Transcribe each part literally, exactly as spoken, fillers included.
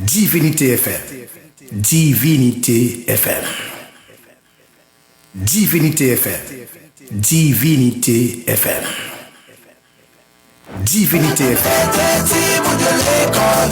Divinité F M. Divinité F M. Divinité F M. Divinité F M. Divinité F M. Mete timoun yo lekòl,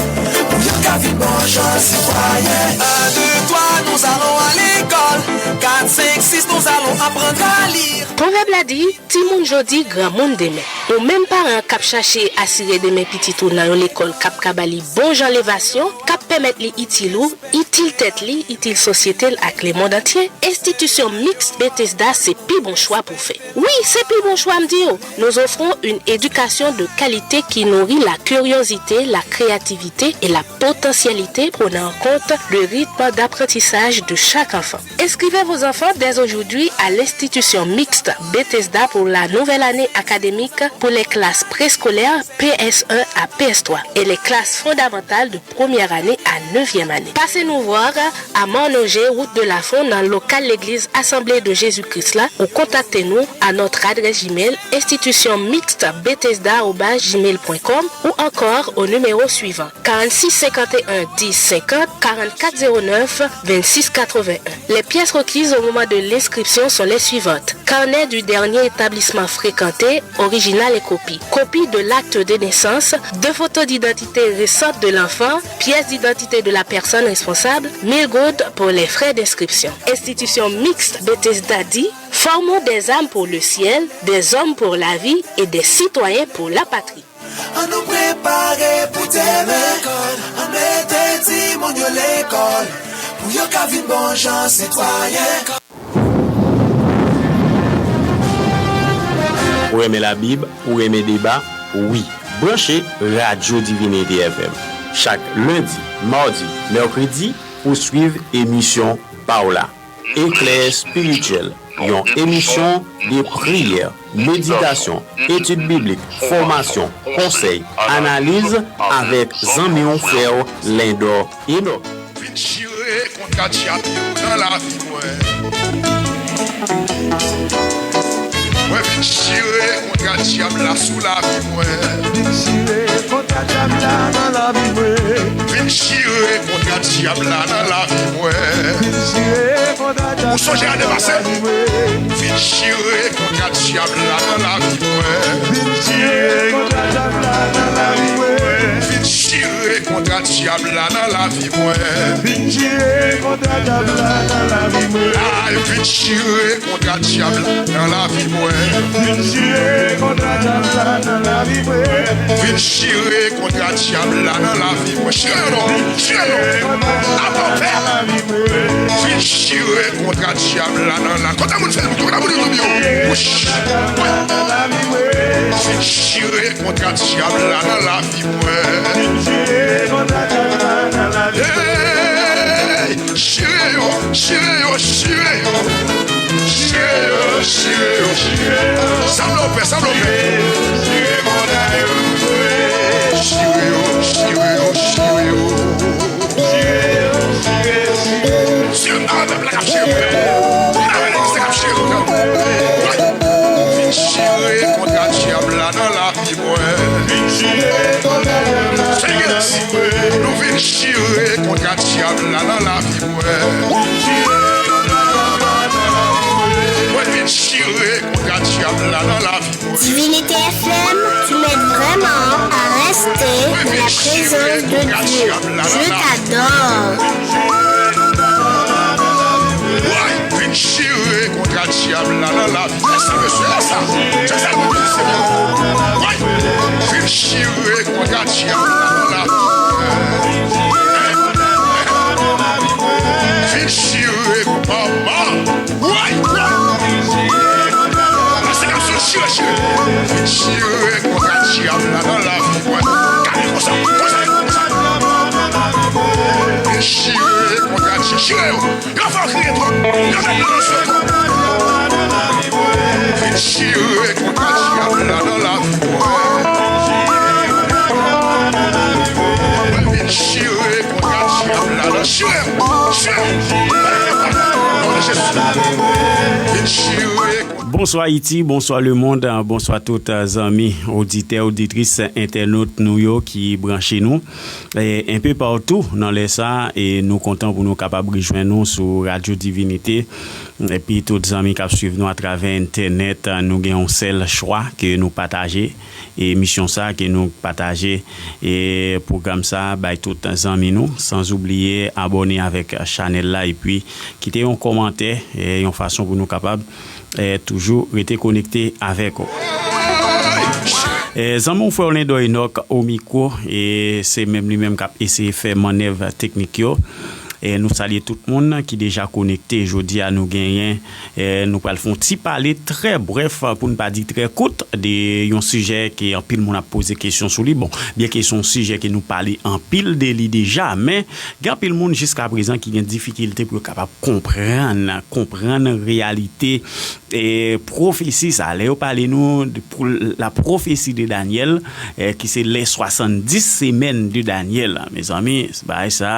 pou yo ka vin bon jan sitwayen. Un, deux, trois, nous allons à l'école. Quatre, cinq, six, nous allons apprendre à lire. Pwovèb la di, timoun jodi, granmoun demen. Ou menm paran k ap chache asire demen pitit ou nan yon lekòl k ap ka ba li bon jan levasyon, k ap pèmèt li itil ou, itil tèt li, itil sosyete l ak lemonn antye, Enstitisyon Miks Bethesda se pi bon chwa pou w fè. Wi, se pi bon chwa, m di w! Nous offrons une éducation de qualité qui nourrit la curiosité, la créativité et la potentialité, prenant en compte le rythme d'apprentissage de chaque enfant. Inscrivez vos enfants dès aujourd'hui à l'institution mixte Bethesda pour la nouvelle année académique pour les classes préscolaires P S un à P S trois et les classes fondamentales de première année à neuvième année. Passez nous voir à Mornogé, route de Lafon, nan lokal legliz Assemblée de Jésus-Christ la, ou kontakte nou à notre adresse Gmail, Institution Mixte Bethesda arobase gmail point com ou encore au numéro suivant, quarante-six cinquante et un dix cinquante, quarante-quatre zéro neuf vingt-six quatre-vingt-un. Les pièces requises au moment de l'inscription sont les suivantes: carnet du dernier établissement fréquenté, original et copie, copie de l'acte de naissance, deux photos d'identité récentes de l'enfant, pièce d'identité de la personne responsable, mille gourdes pour les frais d'inscription. Institution Mixte Bethesda dit: formons des âmes pour le ciel, des hommes pour la vie et des citoyens pour la patrie. Ann nou prepare pou demen. Ann mete timoun yo lekòl, pou yo ka vin bon jan sitwayen. Ou renmen Labib, ou renmen deba, wi. Branche Radyo Divinite F M. Chak lendi, madi, mèkredi, pou swiv emisyon pa w la. Eklè Espirityèl, yon emisyon de priyè, meditasyon, etid biblik, fòmasyon, konsèy, analiz avèk zanmi w, frè w, Lendò Enòk. Vin chire kontra dyab yo nan lavi mwen. Mwen vin chire kontra dyab la sou lavi mwen. Vin chire kontra dyab la nan lavi mwen. Vin chire kontra dyab la nan lavi mwen. Vin chire kontra dyab la nan lavi mwen. Ou sonje ane pase? Vin chire kontra dyab la nan lavi mwen. Vin chire kontra dyab la nan lavi mwen. Vin chire kontra dyab la nan lavi mwen. Vin chire kontra dyab la nan lavi mwen. Ay, vin chire kontra dyab la nan lavi mwen. Vin chire kontra dyab la nan lavi mwen. Vin chire kontra dyab la nan lavi mwen. Chire yo non. Chire yo non. Apa pè. Vin chire kontra dyab la nan la. Kote moun Facebook yo? Kote moun YouTube yo? Wouch. Vin chire kontra dyab la nan lavi mwen. Hey! Chire yo, chire yo, chire yo. Chire yo, chire yo, chire yo. Sa vle w pè, sa vle w pè. Chire yo, chire yo, chire yo. Chire yo, chire yo, chire yo. Chire yo, chire yo. Chire yo, chire yo. Vin chire kontra dyab la nan lavi mwen. Vin chire kontra dyab la nan lavi mwen. Nou vin chire kontra dyab la nan lavi mwen. Mwen vin chire kontra dyab la nan lavi mwen. Divinité F M, tu m'aides vraiment à rester dans la présence de Dieu. Je t'adore. Woy, vin chire kontra dyab la nan lavi. Lè sa, mesye, lè sa. Chak sa nou di, Senyè. Woy, vin chire kontra dyab la nan lavi. Vin chire, papa. Woy, woy. Pase k ap sot chire, chire. Vin chire kontra dyab la nan lavi mwen. Gade konsa, konsa, konsa. Vin chire kontra dyab, chire yo. Yo fè w kriye twòp. Yo fè w kriye twòp. Vin chire kontra dyab la nan lavi mwen. Mwen vin chire kontra dyab la nan, chire, chire. Non de Jezi. Vin chire kontra Bonswa Ayiti, bonswa lemonn, bonswa tout zanmi, oditè, oditris, entènot nou yo ki branche nou e, enpe patou nan lè sa a, e nou kontan pou nou kapab rejwenn nou sou Radyo Divinite. Epi tout zanmi k ap swiv nou atravè entènèt, nou gen yon sèl chwa ke nou pataje, e misyon sa a ke nou pataje, e pwogram sa a bay tout zanmi nou, san oubliye abòne avèk chanèl la, epi kite yon kòmantè, e yon fason pou nou kapab e, toujou rete konekte avèk ou. E, zanmi w frè w Lendò Enòk o mikwo, e se menm li menm k ap eseye fè mannèv teknik yo. E, nou salye tout moun ki deja konekte. Jodi a nou genyen, e, nou pral fè yon ti pale trè brèf, pou n pa di trè kout, de yon sijè ke anpil moun ap poze kesyon sou li. Bon, byenke se yon sijè ke nou pale anpil de li deja, men gen anpil moun jiska prezan ki gen difikilte pou yo kapab konprann, konprann reyalite e pwofesi sa, lè yo pale nou de pou la prophétie de Daniel, e ki se les soixante-dix semaines de Daniel. Mezanmi, bagay sa,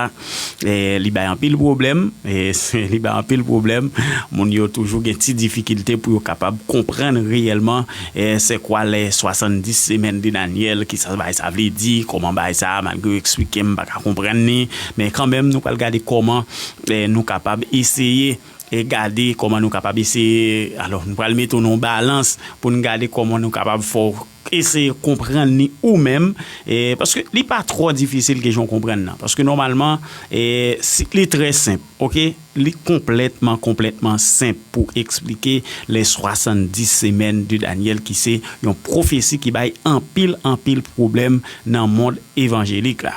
e li bay anpil pwoblèm, e li bay anpil pwoblèm. Moun yo toujou gen ti difikilte pou yo kapab konprann reyèlman, e se kwa les soixante-dix semaines de Daniel, ki sa bagay sa vle di, kòman bagay sa, malgre yo eksplike m pa ka konprann li, men kanmenm nou pral gade kòman, e nou kapab eseye e gade kòman nou kapab eseye, alò, nou pral mete w nan yon balans pou n gade kòman nou kapab fè w eseye konprann li ou menm, e, paske li pa twò difisil ke jan w konprann nan. Paske nòmalman, e, si, li trè senp, oke? Li konplètman, konplètman senp pou eksplike les soixante-dix semaines de Daniel, ki se yon pwofesi ki bay anpil, anpil pwoblèm nan mond evanjelik la.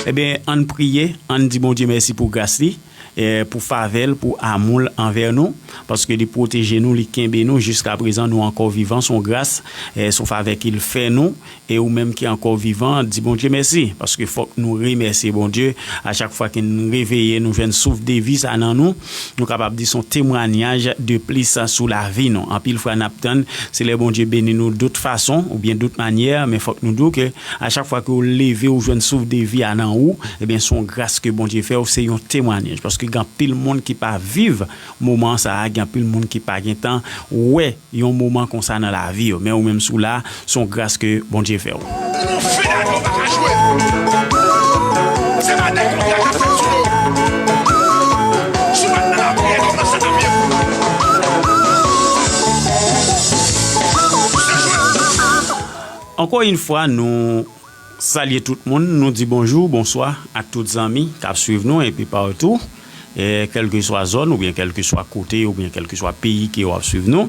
Ebyen, ann priye, ann di Bondye mèsi pou gras li, e, pou favè l, pou amou l anvè nou, paske li pwoteje nou, li kenbe nou, jiska prezan nou ankò vivan, se yon gras, e, se yon favè ke l fè nou, e ou menm ki ankò vivan, di Bondye mèsi, paske fòk nou remèsye Bondye a chak fwa ke n reveye, nou jwenn souf de vi sa nan nou, nou kapab di se yon temwayaj de plis sou lavi nou. Anpil fwa n ap tann, se lè Bondye beni nou dout fason, oubyen dout manyè, men fòk nou di w ke a chak fwa ke w leve, ou jwenn souf de vi a nan ou, ebyen, se yon gras ke Bondye fè w, se yon temwayaj. Paske gen anpil moun ki pa viv moman sa a, gen anpil moun ki pa gentan wè yon moman konsa nan lavi yo. Men ou menm si w la, se yon gras ke Bondye fè w. Nou fè dèyè yo pa ka jwe. Se pa de konbya k ap fèt sou nou. Si w pa t nan lapriyè, kòmanse nan pye. Se jwe. Ankò yon fwa, nou salye tout moun, nou di bonjou, bonswa ak tout zanmi k ap swiv nou enpe patou, e, kèlkeswa zòn oubyen kèlkeswa kote oubyen kèlkeswa peyi ke w ap swiv nou,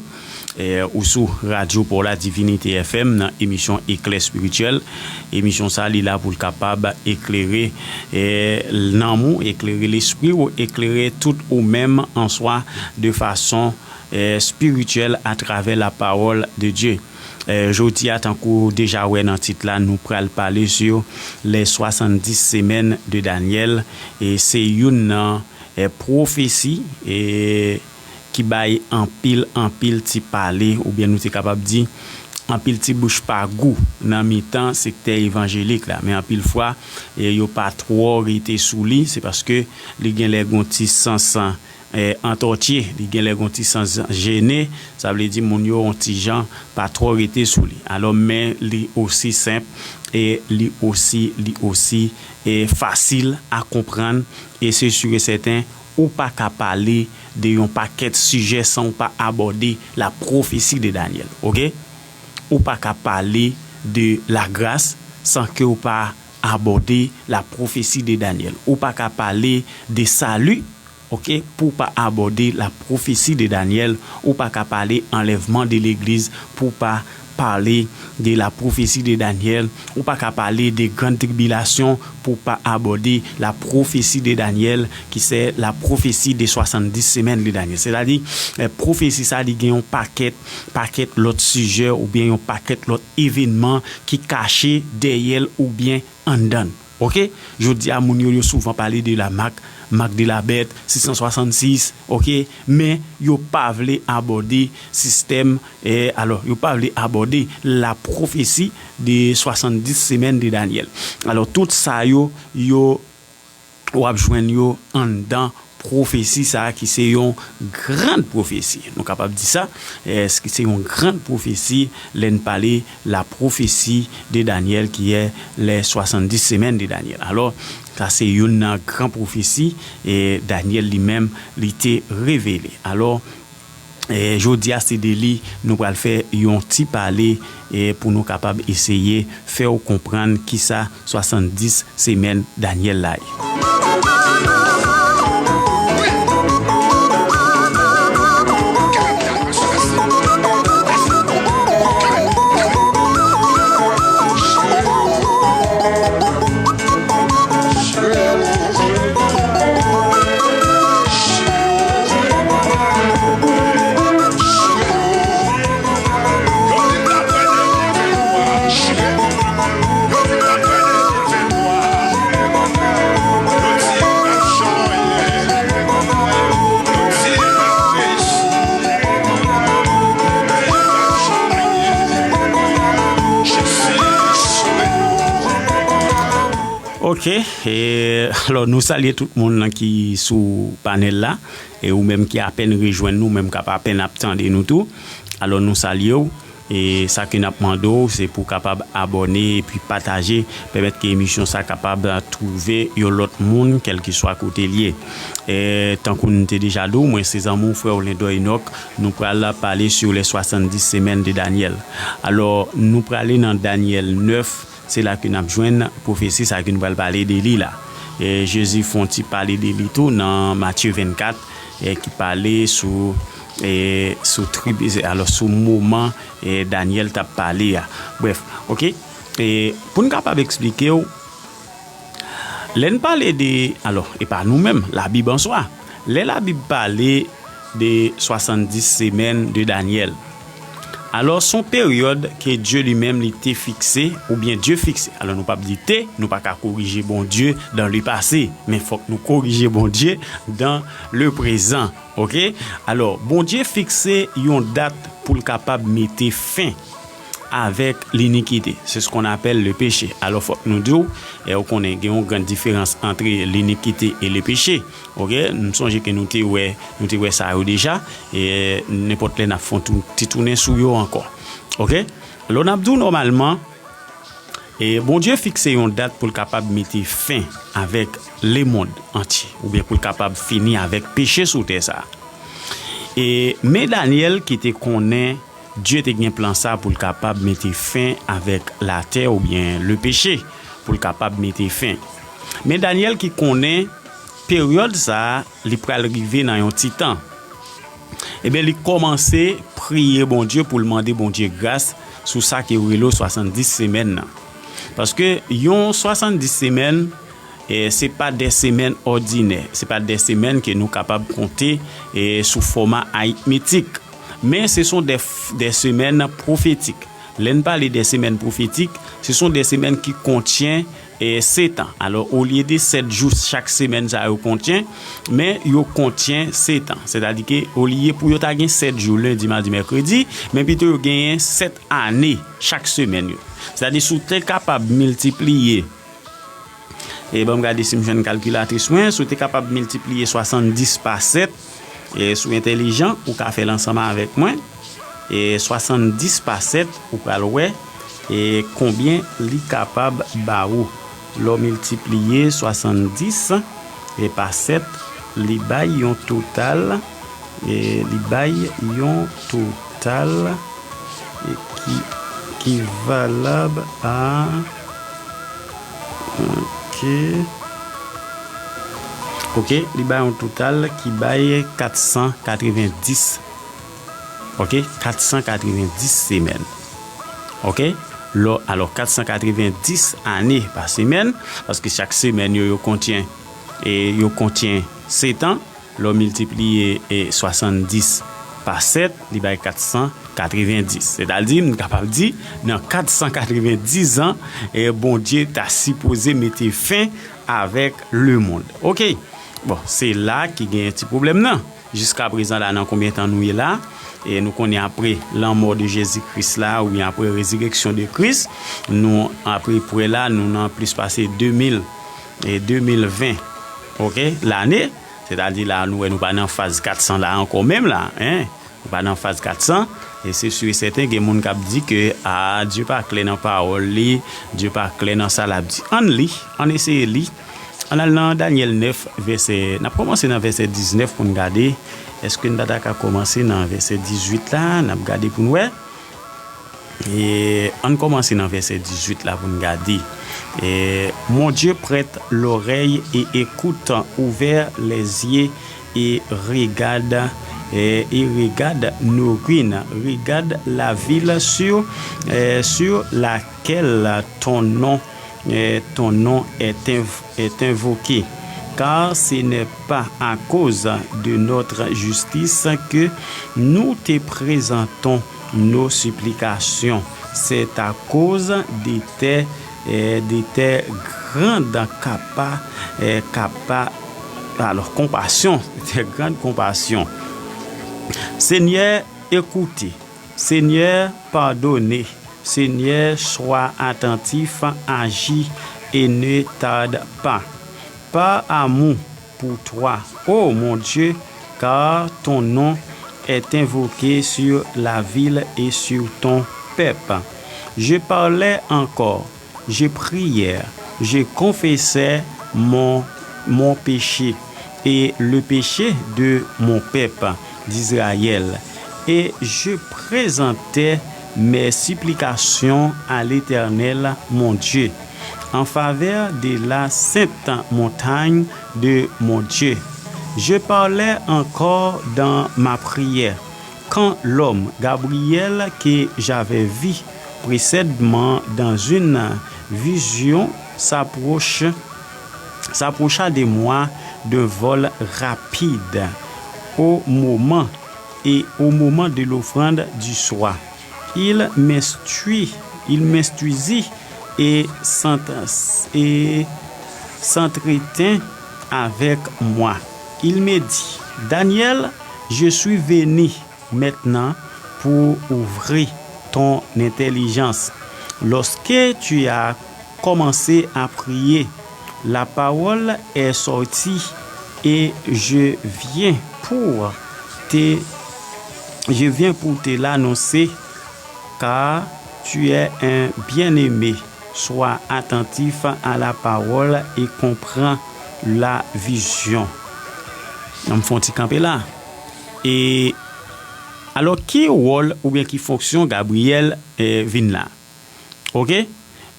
e, ou sou radyo pa w la, Divinité F M, nan emisyon Eklè Espirityèl. Emisyon sa, li la pou l kapab eklere, e, nanm ou, eklere lespri w, eklere tout ou menm an swa de fason, e, espirityèl atravè la parole de Dieu. E, jodi a, tankou w deja wè nan tit la, nou pral pale sou les soixante-dix semaines de Daniel. E se youn nan, e, pwofesi, e, ki bay anpil, anpil ti pale, oubyen nou te kapab di, anpil ti bouch pa gou nan mitan sektè evanjelik la. Men anpil fwa, e, yo pa twò rete sou li, se paske li genlè gen yon ti sans, e, antòtye, li genlè gen yon ti sans jene, sa vle di moun yo yon ti jan pa twò rete sou li. Alò, men li osi senp, e li osi, li osi, e fasil a konprann, e se si e sèten, ou pa ka pale de yon pakèt sijè san ou pa abòde la prophétie de Daniel, oke? Ou pa ka pale de la grâce san ke ou pa abòde la prophétie de Daniel. Ou pa ka pale de salut, oke, pou w pa abòde la prophétie de Daniel. Ou pa ka pale enlèvement de l'église pou w pa pale de la prophétie de Daniel. Ou pa ka pale de grande tribulation pou w pa abòde la prophétie de Daniel, ki se la prophétie de soixante-dix semaines de Daniel. Sètadi, e, pwofesi sa, li gen yon pakèt, pakèt lòt sijè oubyen yon pakèt lòt evènman ki kache dèyè l oubyen anndan l. Oke? Jodi a, moun yo, yo souvan pale de la marque, marque de la bête, six cent soixante-six, oke? Men yo pa vle abòde sistèm, e, alò, yo pa vle abòde la prophétie de soixante-dix semaines de Daniel. Alò, tout sa yo, yo, w ap jwenn yo anndan pwofesi sa a ki se yon gran pwofesi. Nou kapab di sa, eh, ki se yon gran pwofesi lè n pale la prophétie de Daniel, qui est les soixante-dix semaines de Daniel. Alò, sa se youn nan gran pwofesi, eh, Daniel li menm, li te revele. Alò, eh, jodi a, se de li nou pral fè yon ti pale, eh, pou nou kapab eseye fè w konprann kisa swasanndis semèn Danyèl la ye. Ok, e, alò nou salye tout moun nan ki sou panèl la, e ou menm ki apèn rejwenn nou, menm k ap apèn ap tande nou tou. Alò nou salye w, e sa ke n ap mande w, se pou w kapab abòne epi pataje, pèmèt ke emisyon sa kapab twouve yon lòt moun, kèlkeswa kote l ye. E, tankou n te deja di w, mwen se zanmi w, frè w Lendò Enòk, nou pral pale sur les soixante-dix semaines de Daniel. Alò, nou prale nan Danyèl nèf, se la ke n ap jwenn pwofesi sa ke nou pral pale de li la. E Jezi fè yon ti pale de li tou nan Matye vennkat, e ki pale sou, e sou tribi, alò sou moman, e Danyèl t ap pale a. Brèf, ok. E pou n kapab eksplike w, lè n pale de, alò, e pa nou menm, Labib an swa. Lè Labib pale de swasanndis semèn de Danyèl, alò, se yon peryòd ke Dye li menm li te fikse, oubyen Dye fikse. Alò, nou p ap di te, nou pa ka korije Bondye dans le passé, men fòk nou korije Bondye dans le présent. Ok? Alò, Bondye fikse yon dat pou l kapab mete fen avèk linikite. C'est ce qu'on appelle le péché. Alò, fòk nou di w, e ou konnen gen yon gran diferans antre linikite e le péché. Ok? M sonje ke nou te wè, nou te wè sa yo deja. E nenpòt lè n ap fè yon tou, ti tounen sou yo ankò. Ok? Alò, n ap di w nòmalman, e Bondye fikse yon dat pou l kapab mete fen avèk lemonn antye, oubyen pou l kapab fini avèk peche sou tè sa a. E men Danyèl ki te konnen Dye te gen plan sa pou l kapab mete fen avèk latè oubyen le péché, pou l kapab mete fen. Men Danyèl ki konnen peryòd sa a, li pral rive nan yon ti tan. Ebyen, li kòmanse priye Bondye pou l mande Bondye gras sou sa ke yo rele swasanndis semèn nan. Paske yon swasanndis semèn, e, se pa de semèn òdinè, se pa de semèn ke nou kapab konte, e, sou fòma aritmetik. Men se sont des, des semaines prophétiques. Lè n pale de semèn pwofetik, se sont des semaines qui contient, e, setan. Alò, olye de sèt jou chak semèn sa yo kontyen, men yo kontyen setan. Sètadi ke olye pou yo ta gen sèt jou, lendi, madi, mèkredi, men pito yo genyen sèt ane chak semèn yo. Sètadi, si w te kapab miltipliye, e ban m gade si m jwenn kalkilatris mwen, si w te kapab miltipliye swasanndis pa sèt, e si w entèlijan, ou ka fè l ansanm avèk mwen. E swasanndis pa sèt, ou pral wè, e konbyen li kapab ba ou. Lè w miltipliye swasanndis, e pa sèt, li bay yon total, e li bay yon total, e ki, ki valab a, ok. Ok, li bay yon total ki bay kat san katrevenndis. Ok, kat san katrevenndis semèn. Ok, lò, alò, kat san katrevenndis ane pa semèn, paske chak semèn yo, yo kontyen, e yo kontyen setan. Lè w miltipliye, e, swasanndis pa sèt, li bay kat san katrevenndis. Sètadi, m kapab di, nan kat san katrevenndis an, e, Bondye ta sipoze mete fen avèk lemonn. Ok. Bon, se la ki gen ti pwoblèm nan. Jiskaprezan la, nan konbyen tan nou ye la? E nou konnen apre lanmò de Jezi Kris la, oubyen apre rezireksyon de Kris, nou, apre prè la, nou nan plis pase de mil, e de mil ven, ok, lane. Sètadi la, nou wè nou pa nan faz kat san la ankò menm la, en. Nou pa nan faz kat san. E se si e sèten, gen moun k ap di ke, a, Dye pa klè nan pawòl li, Dye pa klè nan sa l ap di. Ann li, ann eseye li. Ann al nan Danyèl nèf, vèsè, n ap kòmanse nan vèsè diznèf pou n gade. Èske n pa ta ka kòmanse nan vèsè dizuit la? N ap gade pou n wè. E ann kòmanse nan vèsè dizuit la pou n gade. Et mon Dieu, prête l'oreille et écoute, ouvre les yeux et regarde, et, et regarde nos ruines, regarde la ville sur, euh, sur laquelle ton nom, euh, ton nom est, inv- est invoqué. Car ce n'est pas à cause de notre justice que nous te présentons nos supplications, c'est à cause de tes, euh, de tes grandes capa, euh, capa, alors, compassion, tes grandes compassions. Seigneur, écoutez. Seigneur, pardonnez. Seigneur, sois attentif, agis et ne tarde pas. Par amour pour toi, ô mon Dieu, car ton nom est invoqué sur la ville et sur ton peuple. Je parlais encore, je priais, je confessais mon, mon péché et le péché de mon peuple d'Israël, et je présentais mes supplications à l'Éternel mon Dieu, en faveur de la sainte montagne de mon Dieu. Je parlais encore dans ma prière, quand l'homme Gabriel que j'avais vu précédemment dans une vision s'approche, s'approcha de moi d'un vol rapide au moment et au moment de l'offrande du soir. Il m'instruit, il m'instruisit et s'ent- et s'entretint avec moi. Il me dit, Daniel, je suis venu maintenant pour ouvrir ton intelligence. Lorsque tu as commencé à prier, la parole est sortie et je viens pour te, je viens pour te l'annoncer, car tu es un bien-aimé. Sois attentif à la parole et comprends la vision. Ann fè yon ti kanpe la. E alò, ki wòl oubyen ki fonksyon Gabriyèl, eh, vin la? Oke?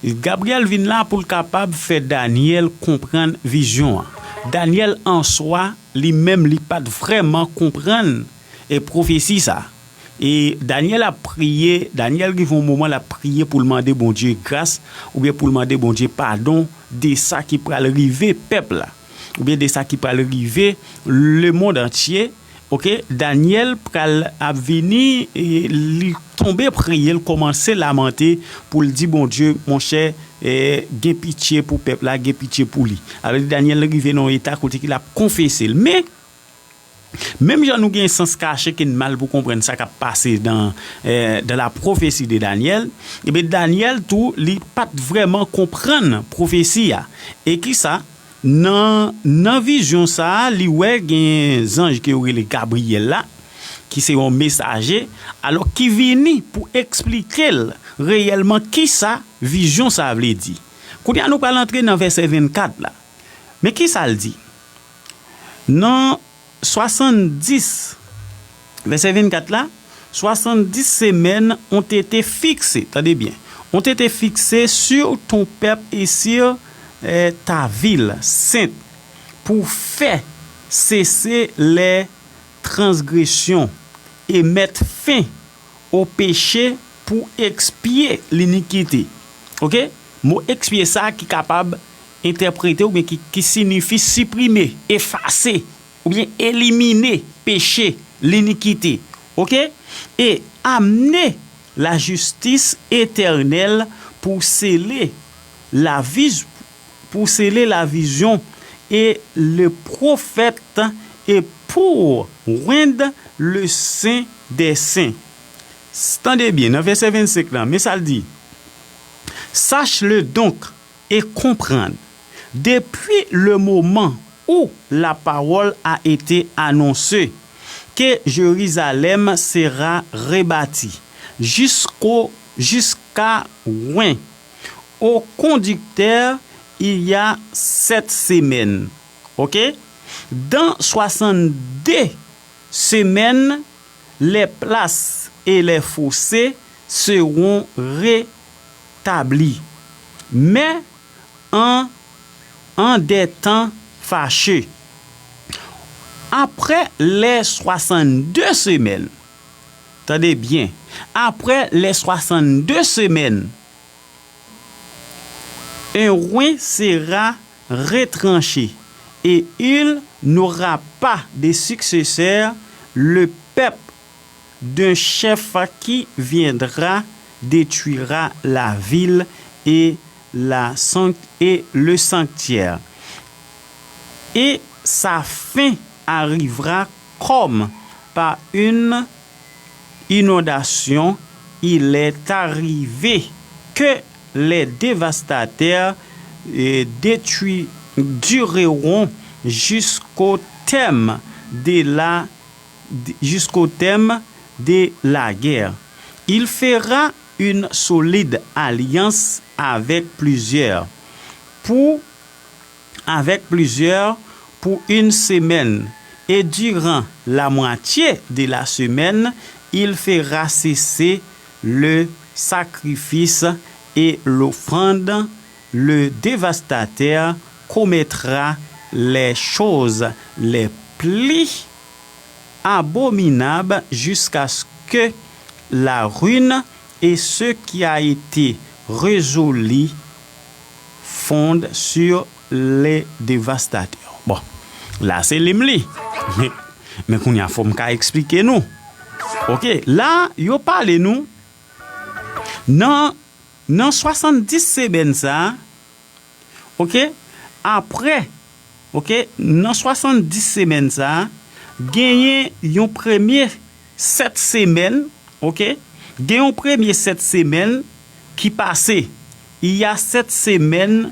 Gabriyèl vin la pou l kapab fè Danyèl konprann vizyon an. Danyèl an swa, li menm, li pa t vrèman konprann, e, pwofesi sa. E Danyèl ap priye, Danyèl rive yon moman l ap priye pou l mande Bondye gras, oubyen pou l mande Bondye padon de sa ki pral rive pèp la, oubyen de sa ki pral rive lemonn antye. Oke, Danyèl pral ap vini, e li tonbe priye, l kòmanse lamante pou l di Bondye, monchè, e, gen pitye pou pèp la, gen pitye pou li. Sa vle di Danyèl rive nan yon eta kote ke l ap konfese l. Men, menm jan nou gen sans kache ki n mal pou konprann sa k ap pase dans, eh, dans la prophétie de Daniel, ebyen, Danyèl tou, li pa t vrèman konprann pwofesi a. E kisa? Nan, nan vizyon sa a, li wè gen zanj ke yo rele Gabriyèl la, ki se yon mesaje, alò ki vini pou eksplike l reyèlman kisa vizyon sa a vle di. Kounye a, nou pral antre nan vèsè vennkat la. Men kisa l di? Nan swasanndis, vèsè vennkat la, soixante-dix semaines ont été fixées, tande byen, ont été fixées sur ton peuple et sur, eh, ta ville sainte, pour faire cesser les transgressions et mettre fin au péché, pour expier l'iniquité. Oke? Mo ekspye sa ki kapab entèprete oubyen ki, ki siyifi siprime, efase, oubyen elimine peche, linikite. Oke? Et amener la justice éternelle pour sceller la vis-, pour sceller la vision et le prophète et pour rendre le saint des saints. Tande byen, nan vèsè vennsenk lan, men sa l di, Sache-le donc et comprends, depuis le moment où la parole a été annoncée, que Jérusalem sera rebâtie, jusqu'au, jusqu'à Ouin. Au conducteur, il y a sept semaines. OK? Dans soixante-deux semaines, les places et les fossés seront rétablis. Mais en, en des temps fâcheux. Après les soixante-deux semaines, tande byen, après les soixante-deux semaines, un roi sera retranché et il n'aura pas de successeur, le peuple d'un chef qui viendra détruira la ville et, la sanct- et le sanctuaire. Et sa fin arrivera comme par une inondation. Il est arrivé que les dévastateurs, euh, détruiront jusqu'au terme de la, jusqu'au terme de la guerre. Il fera une solide alliance avec plusieurs pour avec plusieurs pour une semaine, et durant la moitié de la semaine, il fera cesser le sacrifice et l'offrande. Le dévastateur commettra les choses les plus abominables jusqu'à ce que la ruine et ce qui a été résolu fonde sur les dévastateurs. Bon, la se li m li. Men, men kounye a fò m ka eksplike nou. OK, la, yo pale nou nan, nan swasanndis semèn sa a, OK, apre, OK, nan swasanndis semèn sa a, genyen yon premye sèt semèn, OK, gen yon premye sèt semèn ki pase. Il y a sept semaines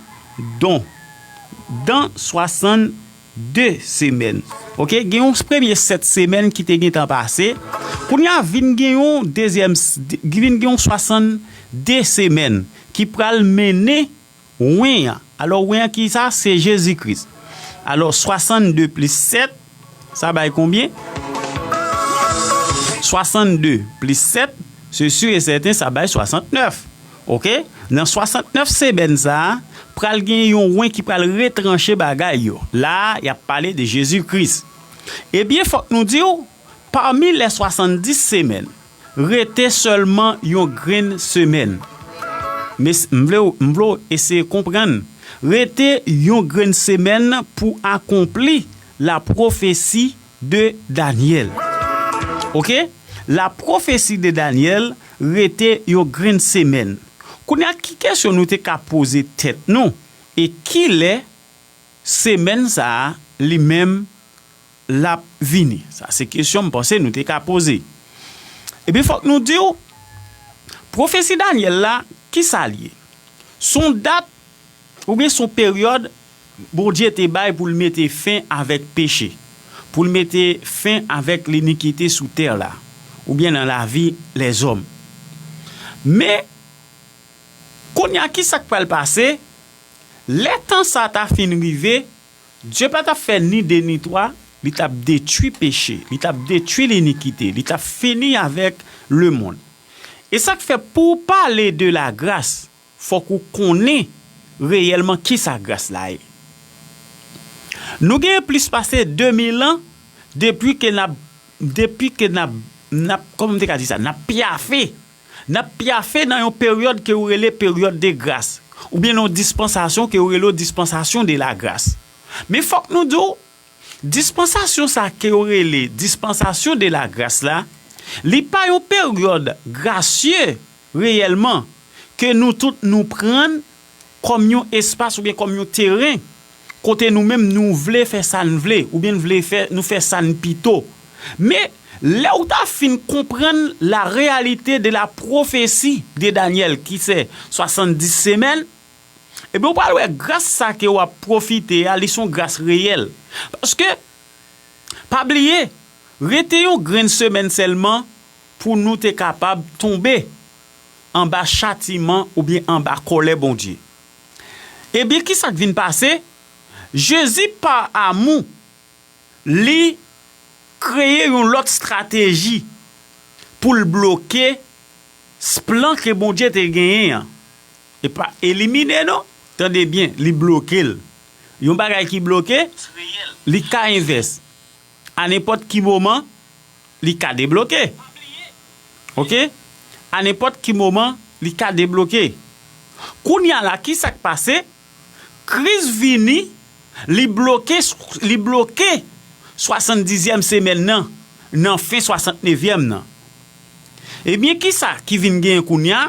dont, dans soixante-deux semaines. OK, gen yon premye sèt semèn ki te gentan pase. Kounye a vin gen yon dezyèm, vin gen yon swasanndez semèn ki pral mennen wen an. Alò, wen an ki sa? Se Jezi Kris. Alò, swasanndez plis sèt, sa bay konbyen? Swasanndez plis sèt, se si e sèten, sa bay swasantnèf. OK? Nan swasannnèf semèn sa a, pral gen yon wen ki pral retranche bagay yo. La, y ap pale de Jezi Kris. Ebyen, fòk nou di w, pami lè swasanndis semèn, rete sèlman yon grenn semèn. Men s- m vle w, m vle w eseye konprann. Rete yon grenn semèn pou akonpli la pwofesi de Danyèl. OK? La pwofesi de Danyèl rete yon grenn semèn. Kounye a, ki kesyon nou te ka poze tèt nou? E kilè semèn sa a, li menm, l ap vini? Sa se kesyon m panse nou te ka poze. Epi fòk nou di w, pwofesi Danyèl la, ki sa l ye? S on dat oubyen s on peryòd Bondye te bay pou l mete fen avèk peche, pou l mete fen avèk linikite sou tè la, oubyen nan lavi lèzòm. Men, kounye a, ki sa k pral pase? Lè tan sa ta fin rive, Dye pa t ap fè ni de ni twa, li t ap detwi peche, li t ap detwi linikite, li t ap fini avèk lemonn. E sa k fè, pou w pale de lagras, fòk ou konnen reyèlman ki sa gras la ye. Nou gen plis pase de mil an depi ke n ap, depi ke n ap, n ap, kòman m te ka di sa? N ap pyafe. N ap pyafe nan yon peryòd ke yo rele peryòd de gras, oubyen nan yon dispansasyon ke yo rele dispansasyon de lagras. Men fòk nou di w, dispansasyon sa ke yo rele dispansasyon de lagras la, li pa yon peryòd grasye reyèlman ke nou tout nou pran kòm yon espas oubyen kòm yon teren kote nou menm nou vle fè sa n vle, oubyen n vle fè, nou fè sa n pito. Men, lè w ta fin konprann la réalité de la prophétie de Daniel, ki se swasanndis semèn, Ebyen, ou pral wè gras sa ke w ap pwofite a, li se yon gras reyèl. Paske, pa bliye, rete yon grenn semèn sèlman pou nou te kapab tonbe anba chatiman oubyen anba kòlè Bondye. Ebyen, ki sa k vin pase? Jezi, pa amou, li kreye yon lòt estrateji pou l bloke s-, plan ke Bondye te genyen an. E pa elimine, non. Tande byen, li bloke l. Yon bagay ki bloke, li ka envès. A nenpòt ki moman, li ka debloke. Oke? A nenpòt ki moman, li ka debloke. Kounye a la, ki sa k pase? Kris vini, li bloke, li bloke swasanndizyèm semèn nan, nan fen swasantnevyèm nan. Ebyen, ki sa ki vin genyen kounye a?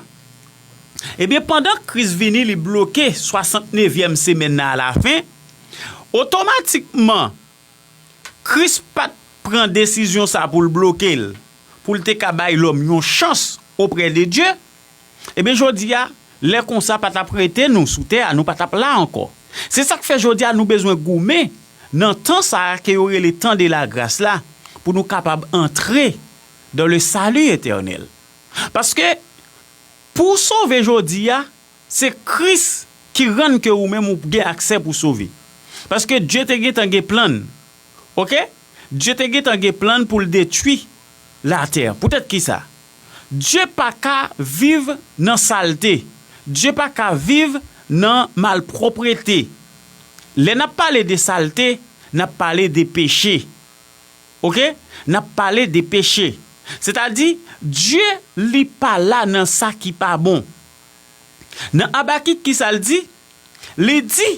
Ebyen, pandan Kris vini, li bloke swasantnevyèm semèn nan alafen, otomatikman, Kris pa t pran desizyon sa pou l bloke l, pou l te ka bay lòm yon chans oprè de Dye, ebyen, jodi a, lè konsa pa t ap rete nou sou tè a, nou pa t ap la ankò. Se sa k fè jodi a nou bezwen goumen nan tan sa a ke yo rele tan de la gras la, pou nou kapab antre dans le salut éternel. Paske, pou w sove jodi a, se Kris ki rann ke ou menm ou gen aksè pou sove. Paske Dye te gentan gen plan l. Oke? Dye te gentan gen plan l pou l detwi latè. Poutèt ki sa? Dye pa ka viv nan salte. Dye pa ka viv nan malpwòpte. Lè n ap pale de salte, n ap pale de peche. Oke? N ap pale de peche. Sètadi, Dye, li pa la nan sa ki pa bon. Nan Abakik, ki sa l di? Li di,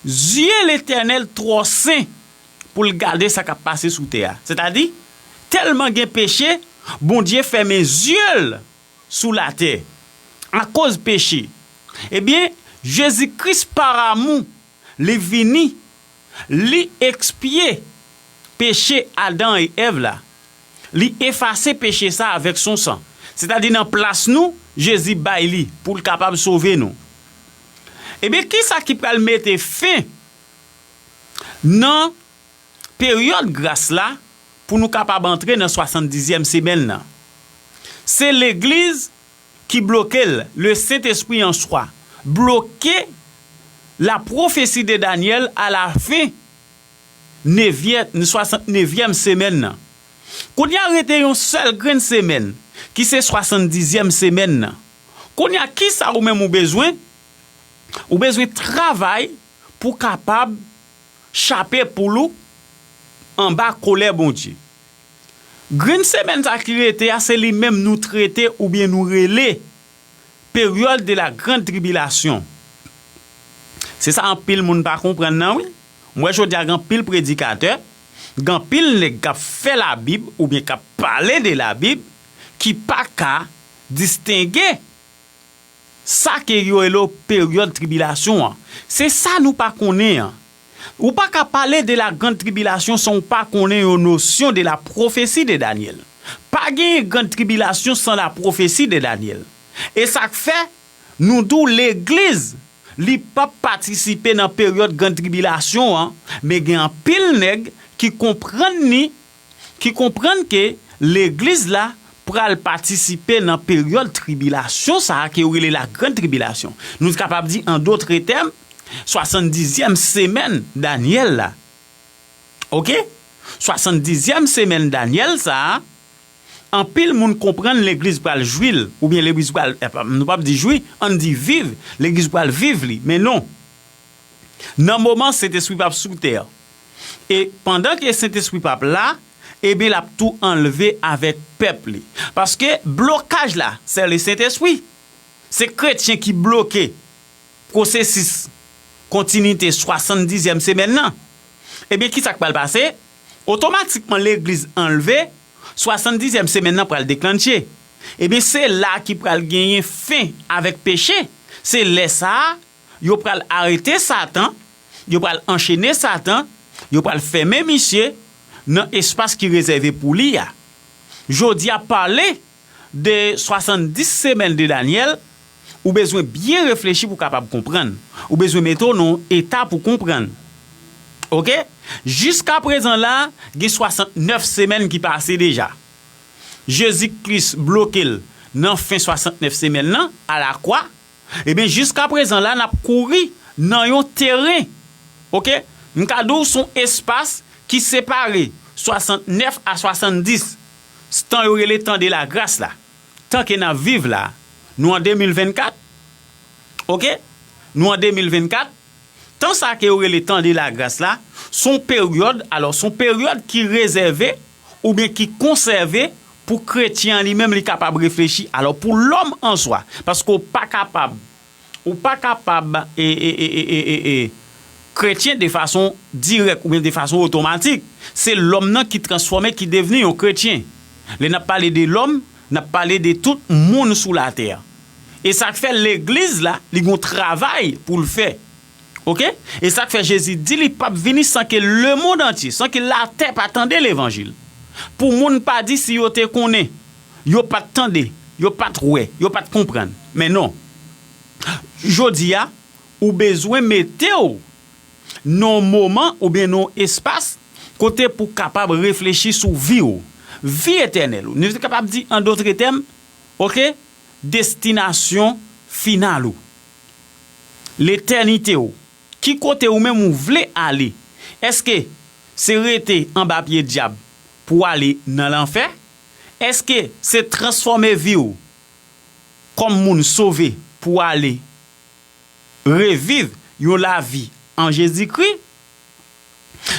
Zye Letènèl twò sen pou l gade sa k ap pase sou tè a. Sètadi, tèlman gen peche, Bondye fèmen zye l sou latè akoz peche. Ebyen, Jezi Kris, pa amou, li vini, li ekspye peche Adan e Èv la. Li efase peche sa avèk son san. Sètadi nan plas nou, Jezi bay li pou l kapab sove nou. Ebyen, ki sa ki pral mete fen nan peryòd gras la pou nou kapab antre nan swasanndizyèm semèn nan? Se legliz ki bloke l, le Sentespri an swa, bloke la pwofesi de Danyèl a la fen nevyèm, swasantnevyèm semèn nan. Kounye a rete yon sèl grenn semèn, ki se swasanndizyèm semèn nan. Kounye a, ki sa ou menm ou bezwen? Ou bezwen travay pou kapab chape poul ou anba kòlè Bondye. Grenn semèn sa ki rete a, se li menm nou trete oubyen nou rele peryòd de la grande tribulation. Se sa anpil moun pa konprann nan, wi. M wè jodi a gen anpil predikatè, gen anpil nèg k ap fè Labib oubyen k ap pale de Labib ki pa ka distenge sa ke yo rele peryòd tribilasyon an. Se sa nou pa konnen an. Ou pa ka pale de la grande tribulation san ou pa konnen yon nosyon de la pwofesi de Danyèl. Pa genyen grande tribulation sans la prophétie de Daniel. E sa k fè, nou di w legliz, li p ap patisipe nan peryòd grande tribulation an, men gen anpil nèg ki konprann ni, ki konprann ke legliz la pral patisipe nan peryòd tribilasyon sa a ke yo rele la grande tribulation. Nou kapab di, en d'autres termes, swasanndizyèm semèn Danyèl la. Oke? Swasanndizyèm semèn Danyèl sa a, anpil moun konprann legliz pral jwi l, oubyen legliz pral, eh, pa, nou p ap di jwi, ann di viv, legliz pral viv li. Men non. Nan moman Sentespri p ap sou tè. E pandan ke Sentespri p ap la, ebyen, l ap tou anlve avèk pèp li. Paske blokaj la, se le Sentespri. Se kretyen ki bloke pwosesis kontinite swasanndizyèm semèn nan. Ebyen, ki sa k pral pase? Otomatikman, legliz anlve, swasanndizyèm semèn nan pral deklanche. Ebyen, se la ki pral genyen fen avèk peche. Se lè sa a, yo pral arete Satan, yo pral anchene Satan, yo pral fèmen misye nan espas ki rezève pou li a. Jodi a, pale de swasanndis semèn de Danyèl, Ou bezwen byen reflechi pou w kapab konprann. Ou bezwen mete w nan yon eta pou w konprann. Oke? Jiskaprezan la, gen swasantnèf semèn ki pase deja. Jezi Kris bloke l nan fen swasantnèf semèn nan, alakwa. Ebyen, jiskaprezan la, n ap kouri nan yon teren. Oke? M ka di w, s on espas ki separe swasantnèf a swasanndis. S tan yo rele tan de la gras la. Tan ke n ap viv la, nou an de mil vennkat. Oke? Nou an de mil vennkat. Tan sa ke yo rele tan de la gras la, s on peryòd, alò, s on peryòd ki rezève oubyen ki konsève pou kretyen an li menm li kapab reflechi. Alò, pou lòm an swa, paske w pa kapab, ou pa kapab, e, e, e, e, e, e, e, kretyen de fason dirèk oubyen de fason otomatik. Se lòm nan ki transfòme, ki devni yon kretyen. Lè n ap pale de lòm, n ap pale de tout moun sou latè. E sa k fè legliz la, li gon travay pou l fè. Oke? E sa k fè Jezi di li p ap vini san ke lemonn antye, san ke latè pa tande levanjil. Pou moun pa di si yo te konnen, yo pa t tande, yo pa t wè, yo pa t konprann. Men non. Jodi a, ou bezwen mete w nan yon moman oubyen nan yon espas kote pou w kapab reflechi sou vi w, vi etènèl ou. Nou te kapab di, an dòt tèm, oke, destinasyon final ou, letènite w. Ki kote ou menm ou vle ale? Èske se rete anba pye dyab pou w ale nan lanfè? Èske se transfòme vi w kòm moun sove pou w ale reviv yon lavi an Jezikri?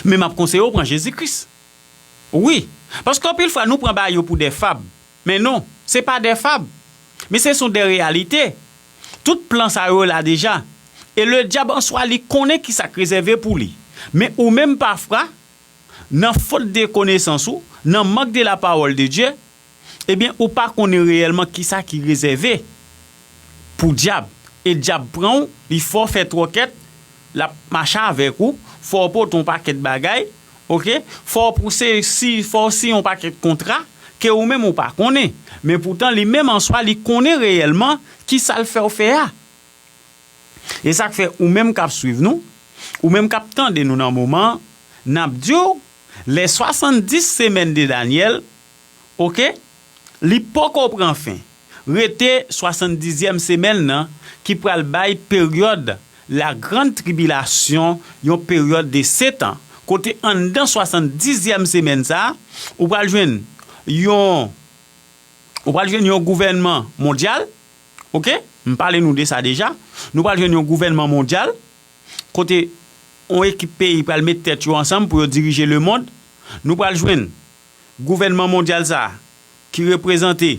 Men m ap konseye w pran Jezi Kris. Wi, paske anpil fwa nou pran bagay yo pou de fab. Men non, se pa de fab. Men se son de reyalite. Tout plan sa yo la deja. E le dyab an swa li konnen ki sa k rezève pou li. Men ou menm pafwa, nan fot de konesans ou, nan mank de la pawòl de Dye, ebyen, ou pa konnen reyèlman kisa ki rezève pou dyab. E dyab pran w, li fè w fè twòkèt, l ap mache avèk ou, fè w pote yon pakèt bagay, oke? Fè w pouse, si, fè w siyen yon pakèt kontra ke ou menm ou pa konnen. Men poutan, li menm an swa, li konnen reyèlman kisa l fè w fè a. E sa k fè ou menm k ap swiv nou, ou menm k ap tande nou nan moman an, n ap di w, lè swasanndis semèn de Danyèl, oke, li poko pran fen. Rete swasanndizyèm semèn nan ki pral bay peryòd la grande tribulation, yon peryòd de sèt an. Kote anndan swasanndizyèm semèn sa a, ou pral jwenn yon, ou pral jwenn yon gouvènman mondyal, oke? M pale nou de sa deja. Nou pral jwenn yon gouvènman mondyal, kote yon ekip peyi pral met tèt yo ansanm pou yo dirije lemonn. Nou pral jwenn gouvènman mondyal sa a ki reprezante,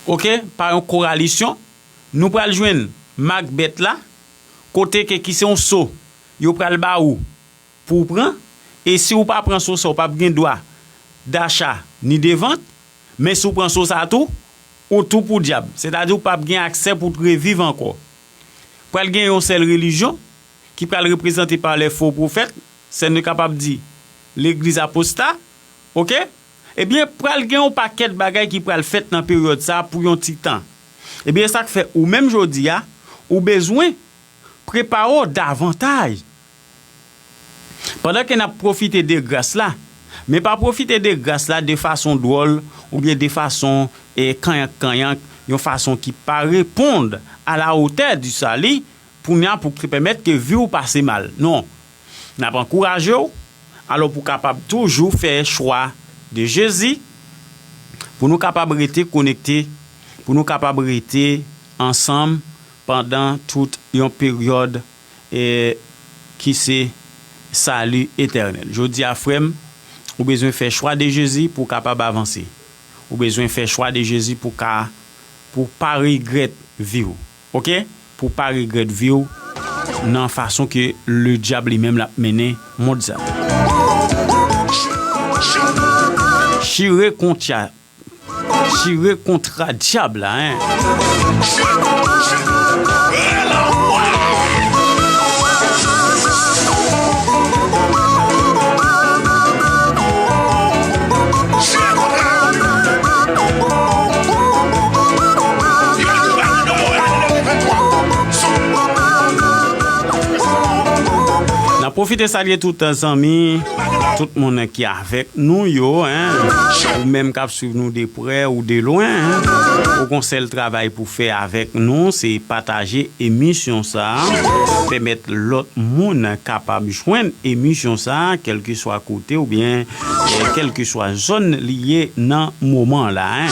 oke, pa yon kowalisyon. Nou pral jwenn mak bèt la, kote ke ki se yon so yo pral ba ou pou w pran, e si w pa pran so sa, w p ap gen dwa dacha ni de vant, men si w pran so sa tou, ou tou pou dyab. Sètadi w p ap gen aksè pou w reviv ankò. Pral gen yon sèl relijyon ki pral reprezante pa lè fo pwofèt, sèn nou kapab di legliz aposta, oke? Ebyen, pral gen yon pakèt bagay ki pral fèt nan peryòd sa a pou yon ti tan. Ebyen, sa k fè ou menm jodi a, ou bezwen prepare w davantaj. Pandan ke n ap pwofite de gras la, men pa pwofite de gras la de fason dwòl oubyen de fason, e, kanyank kanyank, yon fason ki pa reponn a la otè di sali, pou n a pou ki pèmèt ke vi w pase mal. Non. N ap ankouraje w, alò pou w kapab toujou fè chwa de Jezi, pou nou kapab rete konekte, pou nou kapab rete ansanm pandan tout yon peryòd, e, ki se sali etènèl. Jodi a, frè m, ou bezwen fè chwa de Jezi pou w kapab avanse. Ou bezwen fè chwa de Jezi pou ka, pou w pa regrèt vi w. Oke? Pou w pa regrèt vi w nan fason ke ledyab li menm l ap mennen mond sa. Chire kontra, chire kontra dyab la, en. Pwofite salye tout zanmi, tout moun ki avèk nou yo, en. Ou menm k ap swiv nou de prè ou de lwen, en. Ou gon sèl travay pou fè avèk nou, se pataje emisyon sa a, pèmèt lòt moun kapab jwenn emisyon sa a, kèlkeswa kote oubyen, eh, kèlkeswa zòn li ye nan moman la, en.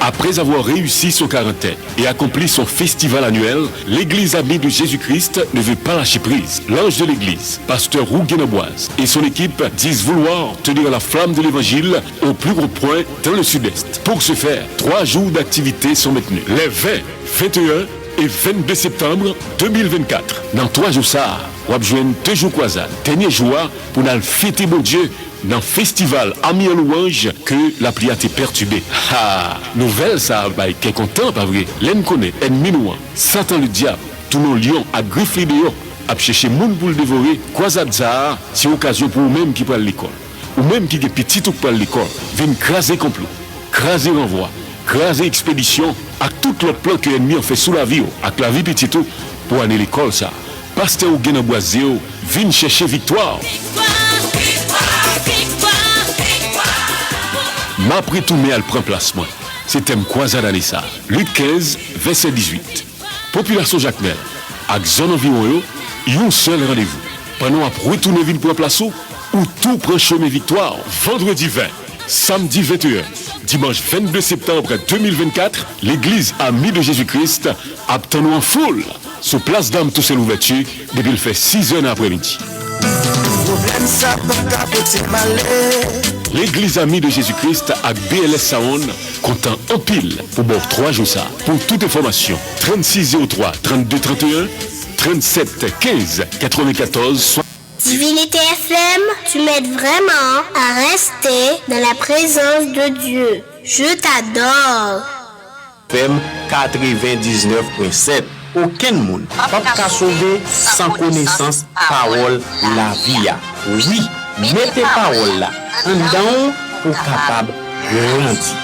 Après avoir réussi son quarantaine et accompli son festival annuel, l'église Ami de Jésus-Christ ne veut pas lâcher prise. L'ange de l'église, pasteur Rougain Amboise, et son équipe disent vouloir tenir la flamme de l'évangile au plus haut point dans le sud-est. Pour ce faire, trois jours d'activités sont maintenus. Les vingt, vingt et un et vingt-deux septembre deux mille vingt-quatre. Nan twa jou sa a, w ap jwenn de jou kwazad, dènye jou a, pou n al fete Bondye nan festival Ami an Lwanj ke lapli a te pètibe. Ha! Nouvèl sa a bay kè kontan, pa vre? Lè n konnen ènmi nou an, Satan Ledyab, tou non lyon ak grif li deyò, ap chèche moun pou l devore, kwazad sa a se okazyon pou ou menm ki pral lekòl. Ou menm ki gen pitit ou k pral lekòl, vin kraze konplo, kraze ranvwa, kraze ekspedisyon ak tout lòt plan ke ènmi an fè sou lavi w ak lavi pitit ou pou ane lekòl sa a. Pastè Rougain Amboise di w, vin chèche viktwa w. M ap retounen al pran plas mwen. Se tèm kwazad ane sa a. Lik kenz, vèsè dizuit. Popilasyon Jakmèl ak zòn anviwon yo, yon sèl randevou. Pandan w ap retounen vin pran plas ou, ou tou pran chemen viktwa w. Vandredi ven, samdi venteyen, Dimanch vennde septanm de mil vennkat, legliz Ami de Jezi Kris ap tann ou an foul sou plas dam Toussaint Louverture depi l fè sizè nan aprèmidi. Pwoblèm sa pa ka pote malè. Legliz Ami de Jezi Kris ak B L S Sound kontan anpil pou ba w twa jou sa. Pou tout enfòmasyon, trannsis zewo twa, trannde tranteyen, trannsèt kenz, katrevenkatòz, Divinité F M, tu m'aides vraiment à rester dans la présence de Dieu. Je t'adore. F M katrevendiznèf pwen sèt. Okenn moun p ap ka sove san konesans pawòl lavi a. Wi, mete pawòl la anndan w pou w kapab grandi.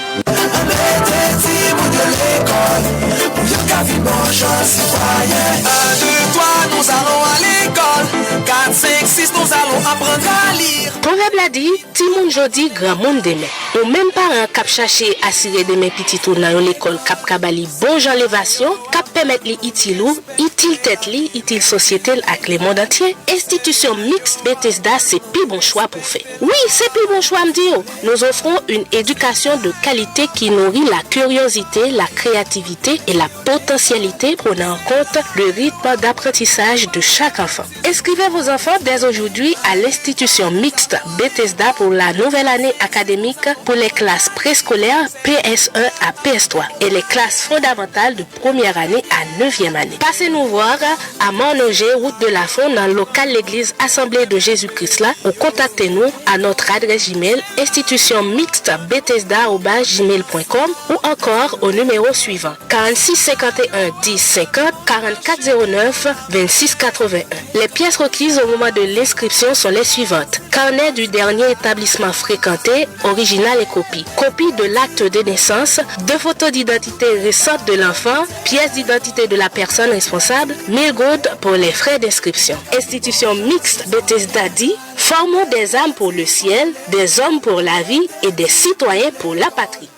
Mete timoun yo lekòl, pou yo ka vin bon jan sitwayen. Un, deux, trois, nous allons à l'école. Quatre, cinq, six, nous allons apprendre à lire. Pwovèb la di, timoun jodi, granmoun demen. Ou menm paran k ap chache asire demen pitit ou nan yon lekòl k ap ka ba li bon jan levasyon, k ap pèmèt li itil ou, itil tèt li, itil sosyete l ak lemonn antye, Enstitisyon Miks Bethesda se pi bon chwa pou w fè. Wi, se pi bon chwa, m di w. Nous offrons une éducation de qualité qui nourrit la curiosité, la créativité et la potentialité, prenant en compte le rythme d'apprentissage de chaque enfant. Inscrivez vos enfants dès aujourd'hui à l'institution mixte Bethesda pour la nouvelle année académique pour les classes préscolaires P S un à P S trois et les classes fondamentales de première année à neuvième année. Passez nous voir à Mornogé, route de Lafon, nan lokal legliz Assemblée de Jésus-Christ la, ou kontakte nou à notre adresse Gmail, institution mixte Bethesda arobase gmail point com, ou encore au numéro suivant, quarante-six cinquante et un dix cinquante, quarante-quatre zéro neuf vingt-six quatre-vingt-un. Les pièces requises au moment de l'inscription sont les suivantes: carnet du dernier établissement fréquenté, original et copie. Copie de l'acte de naissance, deux photos d'identité récentes de l'enfant, pièce d'identité de la personne responsable, mille gourdes pour les frais d'inscription. Institution mixte Bethesda dit, formons des âmes pour le ciel, des hommes pour la vie et des citoyens pour la patrie.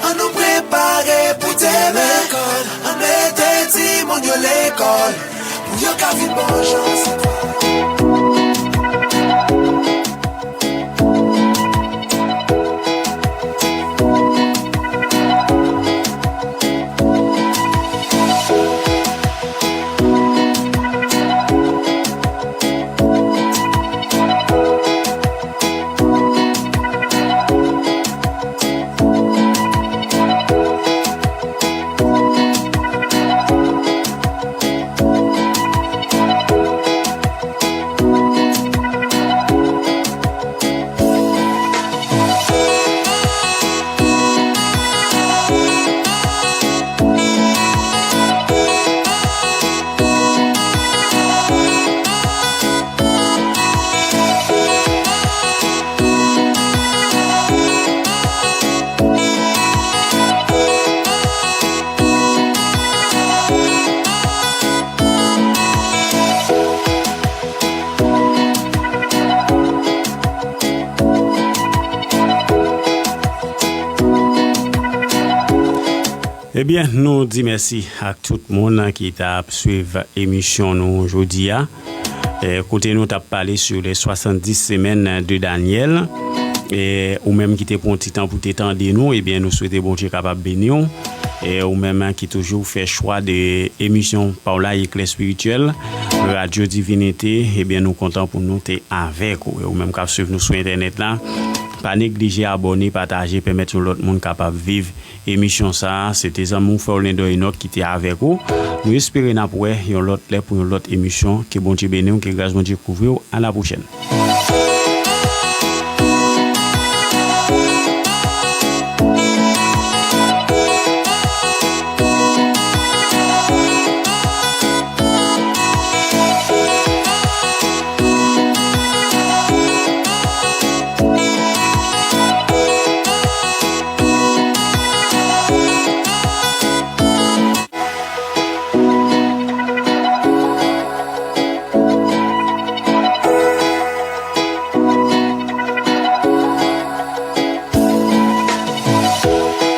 Ann nou prepare pou demen. Lekòl, ann mete timoun yo lekòl, pou yo ka vin bon jan sitwayen. Ebyen, nou di mèsi ak tout moun ki t ap swiv emisyon nou jodi a. E, kote nou t ap pale sou les soixante-dix semaines de Daniel. E, ou menm ki te pran ti tan pou te tande nou, ebyen, nou swete Bondye kapab beni w. E, ou menm ki toujou fè chwa de emisyon pa w la, Eclair Spirituel, Radio Divinité, ebyen, nou kontan pou nou te avèk ou. E ou menm k ap swiv nou sou entènèt la, pa neglije abòne, pataje, pèmèt yon lòt moun kapab viv emisyon sa a. Se te zanmi w, frè w, Lendor Enoch ki te avèk ou. Nou espere n ap wè yon lòt lè pou yon lòt emisyon. Ke Bondye beni w, ke gras Bondye kouvri w. A la pwochèn.